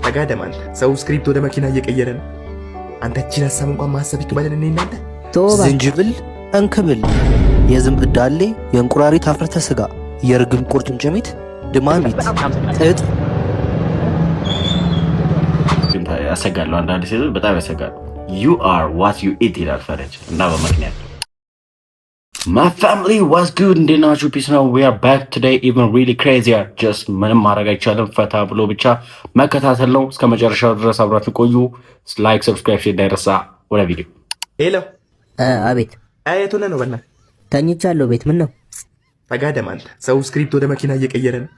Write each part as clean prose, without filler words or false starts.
ተጋደም አንተ። ሰው ስክሪፕት ወደ መኪና እየቀየረ ነው። አንተ እቺን ሀሳብ እንኳን ማሰብ ይክበለን። እኔ እናንተ ዝንጅብል፣ እንክብል፣ የዝንብ ዳሌ፣ የእንቁራሪት አፍርተ ስጋ፣ የርግብ ቁርጭምጭሚት፣ ድማሚት፣ ጥጥ። ያሰጋሉ። አንዳንድ ሴቶች በጣም ያሰጋሉ። You are what you eat ይላል ፈረንጅ እና በምክንያት። My family, what's good? እንዴት ናችሁ? Peace ነው። We are back today, even really crazier. Just ምንም ማድረግ አይቻልም። ፈታ ብሎ ብቻ መከታተል ነው። እስከ መጨረሻው ድረስ አብራችሁ ቆዩ። Like፣ subscribe፣ share እንዳይረሳ። ወደ ቪዲዮ። Hello። አቤት። የት ሆነህ ነው? በእናትህ። ተኝቻለሁ። ቤት ምን ነው? ተጋደም አንተ። ሰው ስክሪፕት ወደ መኪና እየቀየረ ነው።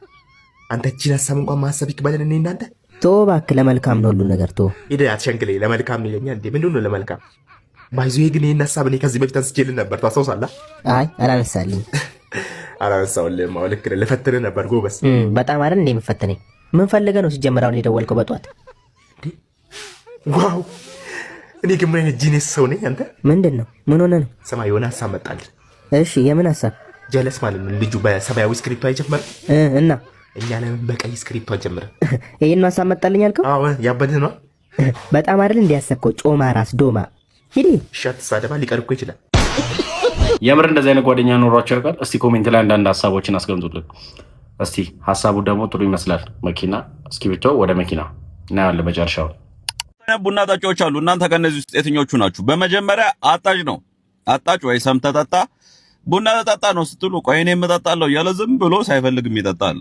አንተ እቺን ሀሳብ እንኳን ማሰብ ይክበለን። እኔ እናንተ። ቶ እባክህ፣ ለመልካም ነው ሁሉ ነገር ቶ። ሂድ አትሸንግለኝ። ለመልካም ነው ይለኛል እንዴ? ምንድን ነው ለመልካም? By the way ግን ይህን ሀሳብ እኔ ከዚህ በፊት አንስቼልህ ነበር፣ ታስታውሳለህ? አይ፣ አላነሳልኝ። አላነሳሁልህም። አዎ ልክ ነህ። ልፈትንህ ነበር ጎበዝ። በጣም አይደል እንዴ የምፈትነኝ? ምን ፈልገህ ነው ሲጀመር አሁን የደወልከው በጧት? Wow፣ እኔ ግን ምን አይነት genius ሰው ነኝ አንተ። ምንድን ነው? ምን ሆነ ነው? ስማ፣ የሆነ ሀሳብ መጣልኝ። እሺ፣ የምን ሀሳብ? ጀለስ ማለት ነው ልጁ በሰማያዊ ስክሪፕቶ አይጀመርም? እና? እኛ ለምን በቀይ ስክሪፕቶ አንጀምርም? ይህን ሀሳብ መጣልኝ ያልከው? አዎ፣ ያበድህ ነው። በጣም አይደል እንዴ ያሰብከው? ጮማ ራስ ዶማ ሂድ። እሺ አትሳደባ፣ ሊቀር እኮ ይችላል። የምር እንደዚህ አይነት ጓደኛ ኖሯቸው ያውቃል? እስቲ comment ላይ አንዳንድ ሀሳቦችን አስቀምጡልን። እስቲ ሀሳቡ ደግሞ ጥሩ ይመስላል። መኪና፣ እስክሪብቶ ወደ መኪና እናየዋለን መጨረሻው። ቡና ጠጪዎች አሉ። እናንተ ከነዚህ ውስጥ የትኞቹ ናችሁ? በመጀመሪያ አጣጭ ነው። አጣጭ ወይ ሰምተህ ጠጣ፣ ቡና ተጠጣ ነው ስትሉ ቆይ እኔም እጠጣለሁ እያለ ዝም ብሎ ሳይፈልግ የሚጠጣ አለ።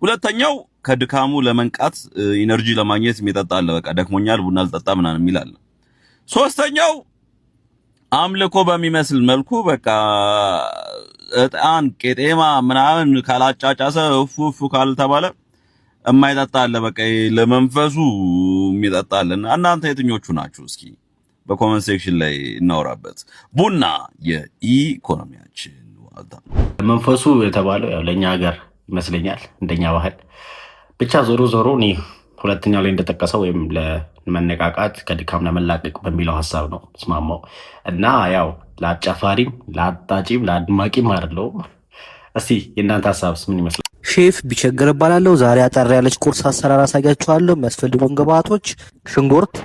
ሁለተኛው ከድካሙ ለመንቃት energy ለማግኘት የሚጠጣ አለ። በቃ ደክሞኛል ቡና ልጠጣ ምናምን የሚል አለ። ሶስተኛው አምልኮ በሚመስል መልኩ በቃ እጣን ቄጤማ ምናምን ካላጫጫሰ እፉ እፉ ካልተባለ የማይጠጣ አለ። በቃ ለመንፈሱ የሚጠጣ አለ። እናንተ የትኞቹ ናችሁ? እስኪ በ comment section ላይ እናወራበት። ቡና የኢኮኖሚያችን ዋልታ ነው። መንፈሱ የተባለው ያው ለእኛ ሀገር ይመስለኛል፣ እንደኛ ባህል። ብቻ ዞሮ ዞሮ እኔ ሁለተኛው ላይ እንደጠቀሰው ወይም ለመነቃቃት ከድካም ለመላቀቅ በሚለው ሀሳብ ነው እስማማው እና ያው ለአጫፋሪም ለአጣጪም ለአድማቂም አይደለሁም። እስቲ የእናንተ ሀሳብስ ምን ይመስላል? ሼፍ ቢቸገር እባላለሁ። ዛሬ አጠር ያለች ቁርስ አሰራር አሳያችኋለሁ። የሚያስፈልጉን ግብአቶች ሽንኩርት፣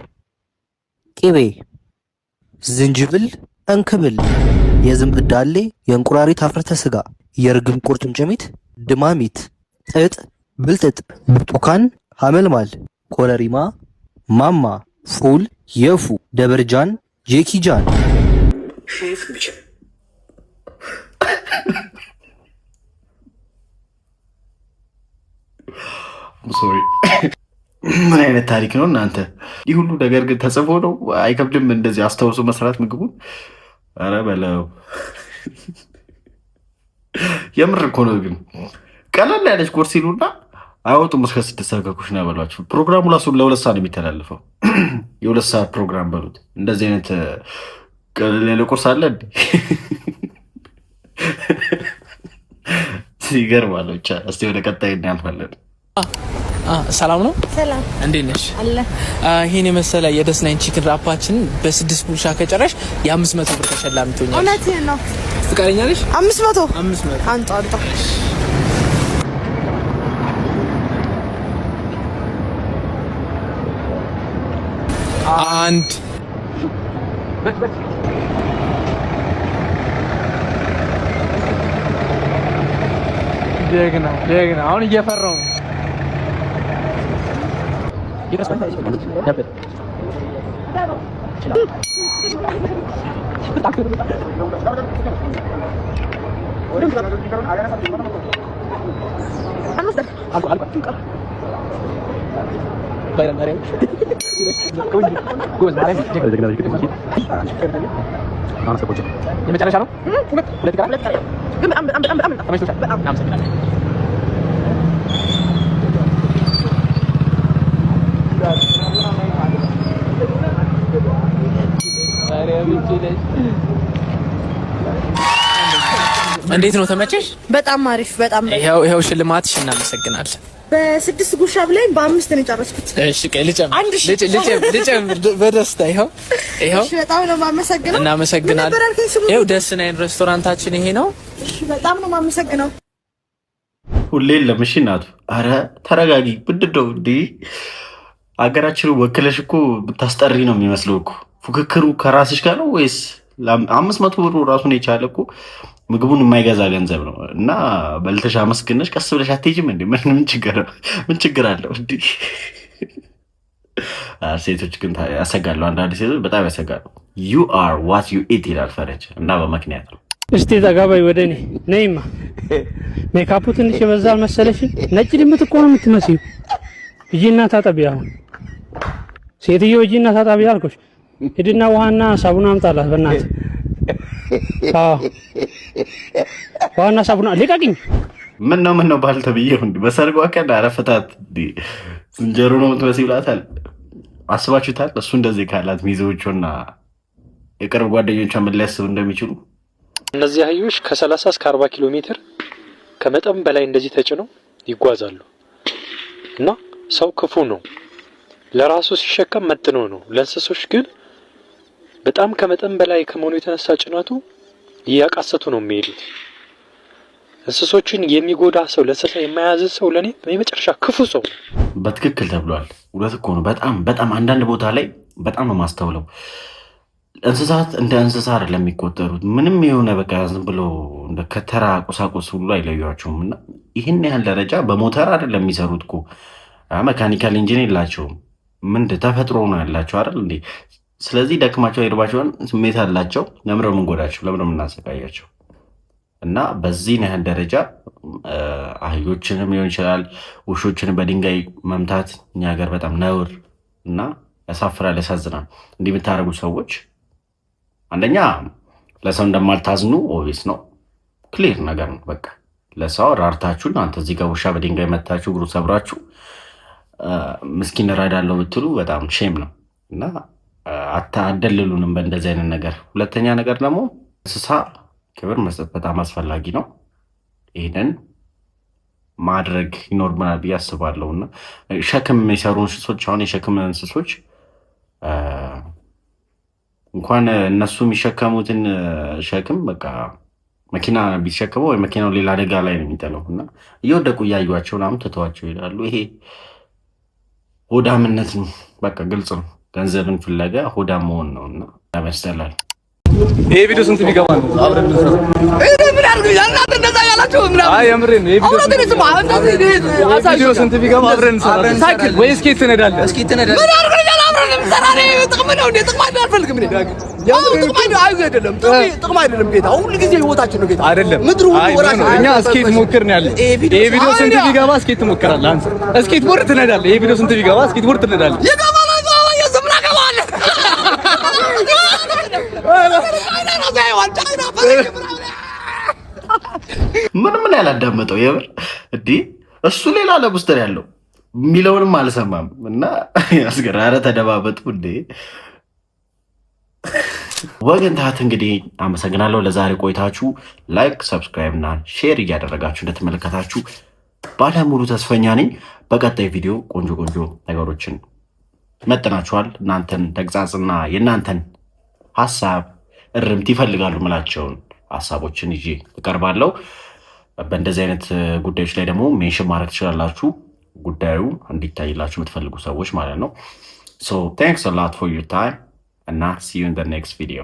ቅቤ፣ ዝንጅብል፣ እንክብል፣ የዝንብ ዳሌ፣ የእንቁራሪት አፍርተ ስጋ፣ የርግብ ቁርጭምጭሚት፣ ድማሚት፣ ጥጥ፣ ብልጥጥ፣ ብርቱካን፣ ሐመልማል፣ ኮረሪማ፣ ማማ፣ ፉል፣ የፉ፣ ደበርጃን፣ ጄኪጃን። ሼፍ Sorry፣ ምን አይነት ታሪክ ነው እናንተ? ይህ ሁሉ ነገር ግን ተጽፎ ነው? አይከብድም? እንደዚህ አስታውሶ መስራት ምግቡን? ኧረ በለው። የምር እኮ ነው። ግን ቀለል ያለች ቁርስ ይሉና አይወጡም እስከ 6 ሰዓት ከኩሽና በሏቸው። ፕሮግራሙ ራሱ ለ2 ሰዓት ነው የሚተላለፈው። የ2 ሰዓት ፕሮግራም በሉት። እንደዚህ አይነት ቀለል ያለ ቁርስ አለ እንዴ? ይገርማል። ብቻ እስቲ ወደ ቀጣይ እናልፋለን። ሰላም ነው። ሰላም። እንዴት ነሽ? አለ። ይህን የመሰለ የደስ ናይን chicken wrap ኣችንን በስድስት ጉርሻ ከጨረሽ የ500 ብር ተሸላሚ ትሆኛለሽ። እውነትህን ነው። ፍቃደኛ ነሽ? 500? 500። አንጣ አንጣ። አንድ፣ ጀግና ጀግና። አሁን እየፈራው ነው። የመጨረሻ ነው። ሁለት ይቀራል። ግን በጣም በጣም በጣም በጣም። ተመችቶሻል? እናመሰግናለን። እንዴት ነው፣ ተመቸሽ? በጣም አሪፍ፣ በጣም። ይኸው ይኸው ሽልማትሽ። እናመሰግናለን። በስድስት ጉርሻ ብላኝ በአምስት ነው የጨረስኩት። እሺ ቆይ ልጨምር። 1000። ልጨምር በደስታ፣ ይኸው ይኸው። እሺ፣ በጣም ነው የማመሰግነው። ምን እናመሰግናለን። ነበር ያልከኝ ስሙ? ይኸው ደስ ናይን ሬስቶራንታችን ይሄ ነው። እሺ፣ በጣም ነው የማመሰግነው። ሁሌ የለም። እሺ እናቱ፣ አረ ተረጋጊ። ምንድን ነው እንዲህ? ሀገራችንን ወክለሽ እኮ ብታስጠሪ ነው የሚመስለው እኮ። ፉክክሩ ከራስሽ ጋር ነው ወይስ 500 ብሩ ራሱን የቻለ እኮ ምግቡን የማይገዛ ገንዘብ ነው። እና በልተሽ አመስግነሽ ቀስ ብለሽ አትሄጂም እንዴ? ምን ችግር አለው? እንዲህ ሴቶች ግን ያሰጋሉ። አንዳንድ ሴቶች በጣም ያሰጋሉ። "You are what you eat" ይላል ፈረንጅ እና በምክንያት ነው። እስቲ ጠጋ በይ ወደ እኔ፣ ነይማ። ሜካፑ ትንሽ የበዛ አልመሰለሽም? ነጭ ድመት እኮ ነው የምትመስዪው። ሂጂና ታጠቢ። አሁን ሴትዮ ሂጂና ታጠቢ አልኩሽ። ሂድና ውሃና ሳቡና አምጣላት በእናትህ። አዎ፣ ውሃና ሳቡና፣ ልቀቅኝ። ምን ነው ባል ተብዬው እንዲህ በሰርጓ ቀን አረፈታት ዝንጀሮ ነው የምትመስይ ብላታል። አስባችሁታል? እሱ እንደዚህ ካላት ሚዜዎቿና የቅርብ ጓደኞቿ ምን ሊያስቡ እንደሚችሉ። እነዚህ አህዮች ከ30 እስከ 40 ኪሎ ሜትር ከመጠን በላይ እንደዚህ ተጭነው ይጓዛሉ። እና ሰው ክፉ ነው። ለራሱ ሲሸከም መጥኖ ነው። ለእንስሶች ግን በጣም ከመጠን በላይ ከመሆኑ የተነሳ ጭነቱ እያቃሰቱ ነው የሚሄዱት። እንስሶችን የሚጎዳ ሰው፣ ለእንስሳ የማያዝን ሰው ለእኔ የመጨረሻ ክፉ ሰው ነው። በትክክል ተብሏል። እውነት እኮ ነው። በጣም በጣም አንዳንድ ቦታ ላይ በጣም ነው ማስተውለው። እንስሳት እንደ እንስሳ አይደለም የሚቆጠሩት። ምንም የሆነ በቃ ዝም ብሎ እንደ ከተራ ቁሳቁስ ሁሉ አይለዩቸውም። እና ይህን ያህል ደረጃ በሞተር አይደለም የሚሰሩት እኮ፣ mechanical engine የላቸውም። ምን ተፈጥሮ ነው ያላቸው አይደል እንዴ? ስለዚህ ደክማቸው ይርባቸውን ስሜት አላቸው። ለምንድን ነው የምንጎዳቸው? ለምንድን ነው የምናሰቃያቸው? እና በዚህን ያህል ደረጃ አህዮችንም ሊሆን ይችላል ውሾችን በድንጋይ መምታት እኛ ሀገር በጣም ነውር እና ያሳፍራል፣ ያሳዝናል። እንዲህ የምታደርጉ ሰዎች አንደኛ ለሰው እንደማልታዝኑ obvious ነው፣ clear ነገር ነው። በቃ ለሰው ራርታችሁ እናንተ እዚህ ጋር ውሻ በድንጋይ መታችሁ እግሩ ሰብራችሁ ምስኪን እረዳለሁ ብትሉ በጣም shame ነው እና አታደልሉንም በእንደዚህ አይነት ነገር። ሁለተኛ ነገር ደግሞ እንስሳ ክብር መስጠት በጣም አስፈላጊ ነው። ይህንን ማድረግ ይኖርብናል ብዬ አስባለሁ። እና ሸክም የሚሰሩ እንስሶች፣ አሁን የሸክም እንስሶች እንኳን እነሱ የሚሸከሙትን ሸክም በቃ መኪና ቢሸከመው ወይ መኪናው ሌላ አደጋ ላይ ነው የሚጥለው እና እየወደቁ እያዩቸው ምናምን ትተዋቸው ይሄዳሉ። ይሄ ሆዳምነት ነው። በቃ ግልጽ ነው። ገንዘብን ፍለጋ ሆዳም መሆን ነው እና ያስጠላል። ይሄ ቪዲዮ ስንት ቢገባ ነው አብረን የምንሰራው? ምን አድርግ እናንተ እንደዛ ያላችሁ ምናምን። አይ የምሬን ነው። ይሄ ቪዲዮ ስንት ቢገባ አብረን እንሰራለን? ሳይክል ወይ skate ትነዳለህ? skate ትነዳለህ? ምን አድርግ አብረን የምንሰራ እኔ ጥቅም ነው እንዴ? ጥቅም አልፈልግም እኔ። ጥቅም አይደለም፣ ጥቅም አይደለም ጌታ፣ ሁሉ ጊዜ ህይወታችን ነው ጌታ። አይደለም። ምድሩ ሁሉ ወራሽ። እኛ skate ሞክር ነው ያለን። ይሄ ቪዲዮ ስንት ቢገባ skate ትሞክራለህ? አንተ skateboard ትነዳለህ። ይሄ ቪዲዮ ስንት ቢገባ skateboard ትነዳለህ? ይገባል። የዝምና ገባል። ምንም ምን ያላዳመጠው የምር እንዲህ እሱ ሌላ ዓለም ውስጥ ነው ያለው፣ የሚለውንም አልሰማም። እና ያስገራ። ኧረ ተደባበጡ እንዴ ወገን ታት። እንግዲህ አመሰግናለሁ ለዛሬ ቆይታችሁ። Like፣ subscribe እና share እያደረጋችሁ እንደተመለከታችሁ ባለሙሉ ተስፈኛ ነኝ። በቀጣይ ቪዲዮ ቆንጆ ቆንጆ ነገሮችን መጥናችኋል። እናንተን ተግሳጽና የእናንተን ሀሳብ እርምት ይፈልጋሉ ምላቸውን ሀሳቦችን ይዤ እቀርባለሁ። በእንደዚህ አይነት ጉዳዮች ላይ ደግሞ mention ማድረግ ትችላላችሁ። ጉዳዩ እንዲታይላችሁ የምትፈልጉ ሰዎች ማለት ነው። So thanks a lot for your time እና see you in the next video.